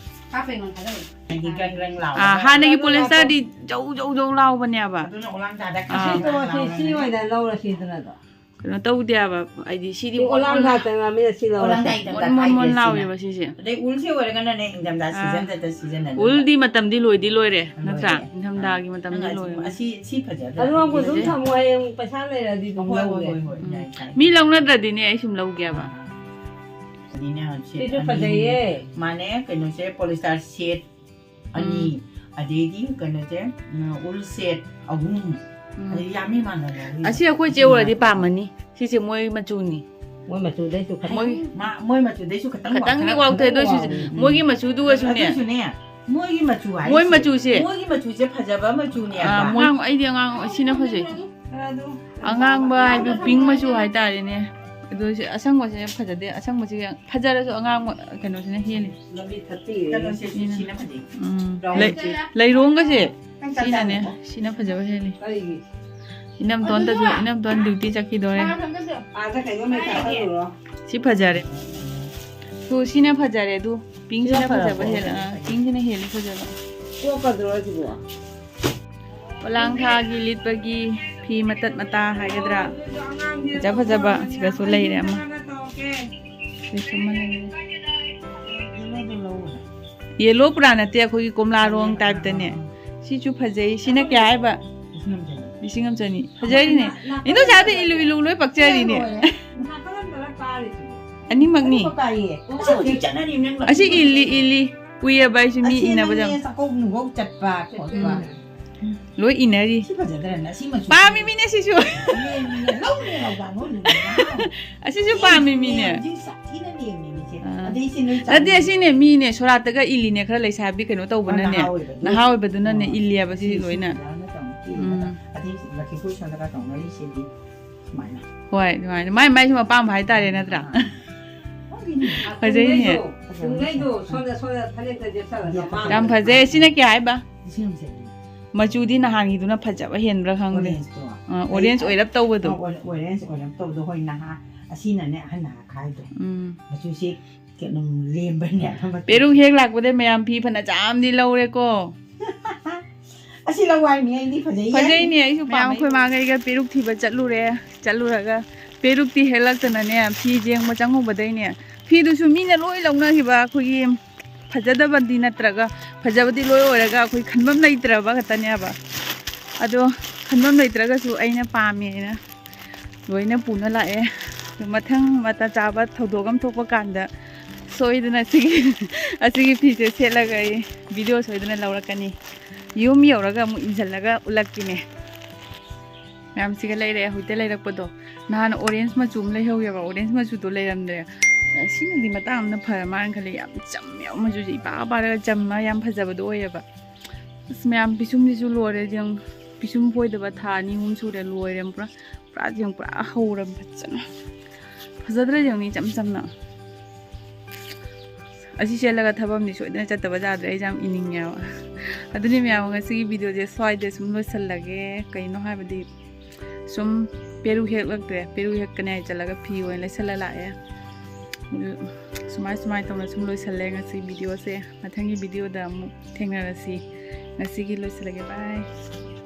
ꯀꯥꯞꯄ ꯑꯩꯉꯣꯟꯗ ꯊꯥꯖꯕ꯫ ꯍꯥꯏꯗꯤ ꯒ꯭ꯔꯪ ꯒ꯭ꯔꯪ ꯂꯥꯎꯔꯒ꯫ ꯑꯥ, ꯍꯥꯟꯅꯒꯤ ꯄꯣꯂꯤꯁꯇꯔꯗꯤ ꯖꯧ ꯖꯧ ꯖꯧ ꯂꯥꯎꯕꯅꯦꯕ꯫ ꯑꯗꯨꯅ ꯑꯣꯂꯥꯡ ꯊꯥꯗ ꯑꯥ꯫ ꯁꯤ ꯇꯣꯛꯑꯁꯤ, ꯁꯤ ꯑꯣꯏꯅ ꯂꯧꯔꯁꯤꯗꯅ ꯑꯗꯣ꯫ ꯀꯩꯅꯣ ꯇꯧꯗꯦꯕ, ꯍꯥꯏꯗꯤ ꯁꯤꯗꯤ ꯁꯤ ꯑꯣꯂꯥꯡ ꯊꯥ ꯆꯪꯉꯛꯑꯃꯤꯅ ꯁꯤ ꯂꯧꯔꯁꯦ꯫ ꯃꯣꯟ ꯃꯣꯟ ꯂꯥꯎꯋꯦꯕ ꯁꯤꯁꯦ꯫ ꯑꯗꯩ ꯎꯜꯁꯦ ꯑꯣꯏꯔꯒꯅꯅꯦ ꯏꯪꯊꯝꯊꯥ ꯑꯥ꯫ ꯁꯤꯖꯟꯗꯇ ꯁꯤꯖꯤꯟꯅꯗꯣꯏꯕ꯫ ꯎꯜꯗꯤ ꯃꯇꯝꯗꯤ ꯂꯣꯏꯗꯤ ꯂꯣꯏꯔꯦ, ꯅꯠꯇ꯭ꯔꯥ? ꯂꯣꯏꯔꯦ꯫ ꯏꯪꯊꯝꯊꯥꯒꯤ ꯃꯇꯝꯗꯤ ꯅꯪ ꯑꯁꯤ, ꯂꯣꯏꯔꯦ꯫ ꯑꯁꯤ, ꯁꯤ ꯐꯖꯗ꯭ꯔꯥ? ꯑꯗꯨ ꯑꯃꯨꯛ ꯑꯗꯨꯝ ꯐꯖꯩ꯫ ꯊꯝꯃꯣ, ꯍꯌꯦꯡ ꯄꯩꯁꯥ ꯂꯩꯔꯗꯤ ꯑꯗꯨꯝ ꯍꯣꯏ, ꯍꯣꯏ, ꯂꯧꯒꯦ꯫ ꯍꯣꯏ, ꯍꯣꯏ, ꯎꯝ꯫ ꯌꯥꯏ, ꯌꯥꯏ꯫ ꯃꯤ ꯂꯧꯅꯗ꯭ꯔꯗꯤꯅꯦ ꯑꯩ ꯁꯨꯝ ꯂꯧꯒꯦꯕ꯫ ꯑꯥ꯫ ꯑꯗꯨꯅꯦ ꯁꯦꯠ ꯁꯤꯁꯨ ꯑꯅꯤ꯫ ꯐꯖꯩꯌꯦ꯫ ꯃꯥꯅꯦ, ꯀꯩꯅꯣꯁꯦ polyester ꯁꯦꯠ ꯑꯅꯤ, ꯎꯝ꯫ ꯑꯗꯩꯗꯤ ꯀꯩꯅꯣꯁꯦ, ꯎꯝ, ꯎꯜ ꯁꯦꯠ ꯑꯍꯨꯝ꯫ ꯎꯝ꯫ ꯑꯗꯩ ꯌꯥꯝꯃꯤ ꯃꯥꯟꯅꯕ꯫ ꯑꯁꯤ ꯑꯩꯈꯣꯏ ꯆꯦ ꯎꯔꯗꯤ ꯄꯥꯝꯃꯅꯤ꯫ ꯁꯤꯁꯦ ꯃꯣꯏ ꯃꯆꯨꯅꯤ꯫ ꯃꯣꯏ ꯃꯆꯨꯗꯩꯁꯨ ꯈꯤꯇꯪ ꯃꯣꯏ ꯃꯥ-, ꯃꯣꯏ ꯃꯆꯨꯗꯩꯁꯨ ꯈꯤꯇꯪ ꯈꯤꯇꯪꯗꯤ ꯋꯥꯎꯊꯣꯛꯑꯦ꯫ ꯋꯥꯎꯊꯣꯛꯑꯦ, ꯑꯗꯨ ꯑꯣꯏꯁꯨ ꯎꯝ꯫ ꯃꯣꯏꯒꯤ ꯃꯆꯨꯗꯨꯒꯁꯨꯅꯦ꯫ ꯑꯗꯨꯁꯨꯅꯦ, ꯃꯣꯏꯒꯤ ꯃꯆꯨ ꯍꯥꯏꯁꯦ, ꯃꯣꯏ ꯃꯆꯨꯁꯦ꯫ ꯃꯣꯏꯒꯤ ꯃꯆꯨꯁꯦ ꯐꯖꯕ ꯃꯆꯨꯅꯦꯕ꯫ ꯑꯥ, ꯃꯣꯏ ꯑꯉꯥꯡ, ꯑꯩꯗꯤ ꯑꯉꯥꯡ, ꯁꯤꯅ ꯐꯖꯩ꯫ ꯑꯉꯥꯡꯕ ꯍꯥꯏꯗꯤ pink ꯃꯆꯨ ꯍꯥꯏꯇꯥꯔꯦꯅꯦ꯫ ꯑꯗꯨ ꯁꯤ ꯑꯁꯪꯕꯁꯦ ꯐꯖꯗꯦ, ꯑꯁꯪꯕꯁꯦ ꯐꯖꯔꯁꯨ ꯑꯉꯥꯡꯕ ꯀꯩꯅꯣꯁꯤꯅ ꯍꯦꯜꯂꯤ꯫ ꯂꯝꯕꯤ ꯊꯠꯄꯤꯔꯦ꯫ ꯀꯩꯅꯣꯁꯦ ꯁꯤ-, ꯁꯤꯅ ꯐꯖꯩ꯫ ꯎꯝ꯫ ꯂꯩ-, ꯂꯩꯔꯣꯡꯒꯁꯦ ꯁꯤꯅꯅꯦ, ꯁꯤꯅ ꯐꯖꯕ ꯍꯦꯜꯂꯤ꯫ ꯀꯔꯤꯒꯤ? ꯏꯅꯝꯇꯣꯟꯇꯁꯨ, ꯏꯅꯝꯇꯣꯟ duty ꯆꯠꯈꯤꯗꯣꯔꯦ꯫ ꯑꯥꯗ ꯀꯩꯅꯣꯝ ꯍꯦꯛ ꯆꯥꯍꯜꯂꯨꯔꯣ꯫ ꯁꯤ ꯐꯖꯔꯦ꯫ ꯇꯨ, ꯁꯤꯅ ꯐꯖꯔꯦ ꯑꯗꯨ꯫ Pinkꯁꯤꯅ ꯁꯤꯅ ꯐꯖꯕ ꯐꯔꯕꯣ? ꯍꯦꯜꯂꯦ꯫ ꯑꯥ, pinkꯁꯤꯅ ꯍꯦꯜꯂꯤ ꯐꯖꯕ꯫ ꯀꯣꯛꯀꯗ꯭ꯔꯣ ꯑꯁꯤꯕꯣ? ꯄꯣꯂꯥꯡ ꯊꯥꯒꯤ ꯂꯤꯠꯄꯒꯤ ꯐꯤ ꯃꯇꯠ ꯃꯇꯥ ꯍꯥꯏꯒꯗ꯭ꯔꯥ? ꯐꯖ ꯐꯖꯕ ꯁꯤꯗꯁꯨ ꯂꯩꯔꯦ ꯑꯃ꯫ ꯁꯤꯗꯁꯨ ꯑꯃ ꯂꯩꯔꯦ꯫ Yellow ꯄꯨꯔꯥ ꯅꯠꯇꯦ, ꯑꯩꯈꯣꯏꯒꯤ ꯀꯣꯝꯂꯥ ꯔꯣꯡ typeꯇꯅꯦ꯫ ꯁꯤꯁꯨ ꯐꯖꯩ꯫ ꯁꯤꯅ ꯀꯌꯥ ꯍꯥꯏꯕ? ꯂꯤꯁꯤꯡ ꯑꯃ ꯆꯅꯤ꯫ ꯂꯤꯁꯤꯡ ꯑꯃ ꯆꯅꯤ꯫ ꯐꯖꯩꯅꯦ꯫ ꯏꯟꯗꯣꯆꯥꯗꯤ ꯏꯜꯂꯨ ꯏꯜꯂꯨ ꯂꯣꯏ ꯄꯛꯆꯔꯤꯅꯦ꯫ ꯑꯅꯤꯃꯛꯅꯤ꯫ ꯑꯅꯤꯃꯛ ꯀꯥꯏꯌꯦ꯫ ꯑꯁꯤ ꯍꯧꯖꯤꯛ ꯆꯠꯅꯔꯤꯕꯅꯦ꯫ ꯑꯁꯤ ꯏꯜꯂꯤ, ꯏꯜꯂꯤ꯫ ꯎꯏꯌꯦꯕ ꯑꯩꯁꯨ ꯃꯤ ꯑꯁꯤ ꯏꯟꯅꯕꯗ꯫ ꯅꯪꯅꯦ ꯆꯥꯛꯀꯧ ꯅꯨꯡꯀꯧ ꯆꯠꯄ ꯈꯣꯠꯄ꯫ ꯎꯝ꯫ ꯂꯣꯏ ꯏꯟꯅꯔꯤ꯫ ꯁꯤ ꯐꯖꯗ꯭ꯔꯅ? ꯁꯤ ꯃꯆꯨ ꯄꯥꯝꯃꯤ ꯃꯤꯅꯦ ꯁꯤꯁꯨ꯫ ꯂꯦꯝꯃꯤꯅꯦ꯫ ꯂꯧꯅꯦ ꯂꯧꯕ ꯅꯣꯏ ꯂꯨꯕ꯫ ꯑꯁꯤꯁꯨ ꯄꯥꯝꯃꯤ ꯃꯤꯅꯦ꯫ ꯍꯧꯖꯤꯛ ꯁꯥꯊꯤꯅ ꯂꯦꯝꯃꯤꯅꯦ ꯁꯦ꯫ ꯑꯥ꯫ ꯑꯗꯩ ꯁꯤ ꯅꯣꯏ ꯅꯠꯇꯦ, ꯆꯥꯕꯤ꯫ ꯑꯁꯤꯅꯦ ꯃꯤꯅꯦ ꯁꯣꯔꯥꯠꯇꯒ ꯏꯜꯂꯤꯅꯦ ꯈꯔ ꯂꯩꯁꯥꯕꯤ ꯀꯩꯅꯣ ꯇꯧꯕꯅꯅꯦ꯫ ꯅꯍꯥ ꯑꯣꯏꯕꯗꯨ꯫ ꯅꯍꯥ ꯑꯣꯏꯕꯗꯨꯅꯅꯦ ꯑꯥ꯫ ꯏꯜꯂꯦꯕ ꯁꯤ ꯁꯤ ꯂꯣꯏꯅ꯫ ꯁꯤ ꯌꯥꯝꯅ ꯇꯧꯅ ꯀꯦꯔꯒ꯫ ꯎꯝ꯫ ꯑꯗꯩ ꯂꯛꯈꯤꯄꯨꯔ ꯁꯣꯝꯗꯒ ꯇꯧꯅꯔꯤꯁꯤꯗꯤ ꯁꯨꯃꯥꯏꯅ꯫ ꯍꯣꯏ, ꯑꯗꯨꯃꯥꯏꯅ꯫ ꯃꯥꯏ ꯃꯥꯏꯁꯨ ꯑꯄꯥꯝꯕ ꯍꯥꯏꯇꯥꯔꯦ ꯅꯠꯇ꯭ꯔꯥ? ꯑꯥ꯫ ꯐꯖꯩꯅꯦ꯫ ꯇꯨꯡꯗꯩꯗꯣ, ꯇꯨꯡꯗꯩꯗꯣ ꯁꯣꯝꯗ, ꯁꯣꯝꯗ ꯐꯅꯦꯛꯇ ꯌꯦꯞꯁꯜꯂꯒ ꯌꯦꯞꯄ꯫ ꯌꯥꯝ ꯐꯖꯩ꯫ ꯁꯤꯅ ꯀꯌꯥ ꯍꯥꯏꯕ? ꯂꯤꯁꯤꯡ ꯑꯃ ꯆꯅꯤ꯫ ꯃꯆꯨꯗꯤ ꯅꯍꯥꯟꯒꯤꯗꯨꯅ ꯐꯖꯕ ꯍꯦꯟꯕ꯭ꯔꯥ ꯈꯪꯗꯦ꯫ Orangeꯇꯣ꯫ ꯑꯥ, orange ꯑꯩ ꯑꯣꯏꯔꯞ ꯇꯧꯕꯗꯣ꯫ ꯑꯥ, orange ꯑꯣꯏꯔꯞ ꯇꯧꯕꯗꯣ꯫ ꯍꯣꯏ, ꯅꯍꯥ-, ꯑꯁꯤꯅꯅꯦ ꯑꯍꯟꯅ ꯍꯥꯏꯗꯣ꯫ ꯎꯝ꯫ ꯃꯆꯨꯁꯤ ꯀꯩꯅꯣ ꯂꯦꯝꯕꯅꯦ ꯍꯥꯏꯕ ꯃꯆꯨꯁꯤ꯫ ꯄꯦꯔꯨꯛ ꯍꯦꯛ ꯂꯥꯛꯄꯗ ꯃꯌꯥꯝ ꯐꯤ ꯐꯅ ꯆꯥꯝꯗꯤ ꯂꯧꯔꯦꯀꯣ꯫ ꯑꯁꯤ ꯂꯧ ꯍꯥꯏꯅꯤ, ꯑꯩꯗꯤ ꯐꯖꯩꯌꯦ꯫ ꯐꯖꯩꯅꯦ, ꯑꯩꯁꯨ ꯃꯌꯥꯝ ꯄꯥꯝꯃꯦ꯫ ꯑꯩꯈꯣꯏ ꯃꯥꯈꯩꯒ ꯄꯦꯔꯨꯛ ꯊꯤꯕ ꯆꯠꯂꯨꯔꯦ꯫ ꯆꯠꯂꯨꯔꯒ ꯄꯦꯔꯨꯛꯇꯤ ꯍꯦꯛꯂꯛꯇꯅꯅꯦ, ꯐꯤ ꯌꯦꯡꯕ ꯆꯪꯉꯨꯕꯗꯩꯅꯦ, ꯐꯤꯗꯨꯁꯨ ꯃꯤꯅ ꯂꯣꯏ ꯂꯧꯅꯈꯤꯕ, ꯑꯩꯈꯣꯏꯒꯤ ꯐꯖꯗꯕꯗꯤ ꯅꯠꯇ꯭ꯔꯒ, ꯐꯖꯕꯗꯤ ꯂꯣꯏ ꯑꯣꯏꯔꯒ ꯑꯩꯈꯣꯏ ꯈꯟꯐꯝ ꯂꯩꯇ꯭ꯔꯕ ꯈꯛꯇꯅꯦꯕ꯫ ꯑꯗꯣ ꯈꯟꯐꯝ ꯂꯩꯇ꯭ꯔꯒꯁꯨ ꯑꯩꯅ ꯄꯥꯝꯃꯦꯅ ꯂꯣꯏꯅ ꯄꯨꯅ ꯂꯥꯛꯑꯦ꯫ ꯑꯗꯣ ꯃꯊꯪ ꯃꯇꯝ ꯆꯥꯕ ꯊꯧꯗꯣꯛ ꯑꯃ ꯊꯣꯛꯄ ꯀꯥꯟꯗ ꯁꯣꯏꯗꯅ ꯁꯤꯒꯤ ꯑꯁꯤꯒꯤ ꯐꯤꯁꯦ ꯁꯦꯠꯂꯒ ꯑꯩ ꯚꯤꯗꯤꯑꯣ ꯁꯣꯏꯗꯅ ꯂꯧꯔꯛꯀꯅꯤ꯫ ꯌꯨꯝ ꯌꯧꯔꯒ ꯑꯃꯨꯛ ꯏꯟꯁꯤꯜꯂꯒ ꯎꯠꯂꯛꯀꯦꯅꯦ꯫ ꯃꯌꯥꯝꯁꯤꯒ ꯂꯩꯔꯦ ꯍꯧꯖꯤꯛꯇ ꯂꯩꯔꯛꯄꯗꯣ꯫ ꯅꯍꯥꯟ ꯑꯣꯔꯦꯟꯖ ꯃꯆꯨ ꯑꯃ ꯂꯩꯍꯧꯋꯦꯕ, ꯑꯣꯔꯦꯟꯖ ꯃꯆꯨꯗꯣ ꯂꯩꯔꯝꯗ꯭ꯔꯦ꯫ ꯁꯤꯅꯗꯤ ꯃꯇꯥꯡ ꯑꯃꯅ ꯐꯔ ꯃꯥꯜꯂꯦ ꯈꯜꯂꯦ꯫ ꯌꯥꯝ ꯆꯝꯃꯦ ꯃꯆꯨꯁꯦ, ꯏꯄꯥ ꯄꯥꯔꯒ ꯆꯝꯃ ꯌꯥꯝ ꯐꯖꯕꯗꯣ ꯑꯣꯏꯌꯦꯕ꯫ ꯑꯁ ꯃꯌꯥꯝ, ꯄꯤꯁꯨꯝꯁꯤꯁꯨ ꯂꯣꯏꯔꯦ ꯌꯦꯡꯉꯨ꯫ ꯄꯤꯁꯨꯝ ꯐꯣꯏꯗꯕ ꯊꯥ ꯑꯅꯤ ꯑꯍꯨꯝ ꯁꯨꯔꯦ, ꯂꯣꯏꯔꯦ ꯄꯨꯔꯥ꯫ ꯄꯨꯔꯥ ꯌꯦꯡꯉꯨ, ꯄꯨꯔꯥ ꯍꯧꯔꯝ ꯐꯖꯅ꯫ ꯐꯖꯗ꯭ꯔꯥ ꯌꯦꯡꯉꯨꯅꯦ, ꯏꯆꯝ ꯆꯝꯅ꯫ ꯑꯁꯤ ꯁꯦꯠꯂꯒ ꯊꯕꯛ ꯑꯃꯗꯤ ꯁꯣꯏꯗꯅ ꯆꯠꯇꯕ ꯌꯥꯗ꯭ꯔꯦ, ꯑꯩꯁꯦ ꯌꯥꯝ ꯏꯅꯤꯡꯉꯦꯕ꯫ ꯑꯗꯨꯅꯤ ꯃꯌꯥꯝ, ꯉꯁꯤꯒꯤ ꯚꯤꯗꯤꯑꯣꯁꯦ ꯁ꯭ꯋꯥꯏꯗ ꯁꯨꯝ ꯂꯣꯏꯁꯜꯂꯒꯦ꯫ ꯀꯩꯅꯣ ꯍꯥꯏꯕꯗꯤ ꯁꯨꯝ ꯄꯦꯔꯨ ꯍꯦꯛꯂꯛꯇ꯭ꯔꯦ, ꯄꯦꯔꯨ ꯍꯦꯛꯀꯅꯤ ꯍꯥꯏ ꯆꯠꯂꯒ ꯐꯤ ꯑꯣꯏꯅ ꯂꯩꯁꯜꯂ ꯂꯥꯛꯑꯦ꯫ ꯑꯗꯨ ꯁꯨꯃꯥꯏ ꯁꯨꯃꯥꯏ ꯇꯧꯅ ꯁꯨꯝ ꯂꯣꯏꯁꯜꯂꯦ ꯉꯁꯤ ꯚꯤꯗꯤꯑꯣꯁꯦ꯫ ꯃꯊꯪꯒꯤ ꯚꯤꯗꯤꯑꯣꯗ ꯑꯃꯨꯛ ꯊꯦꯡꯅꯔꯁꯤ꯫ ꯉꯁꯤꯒꯤ ꯂꯣꯏꯁꯤꯜꯂꯒꯦ, ꯕꯥꯏ꯫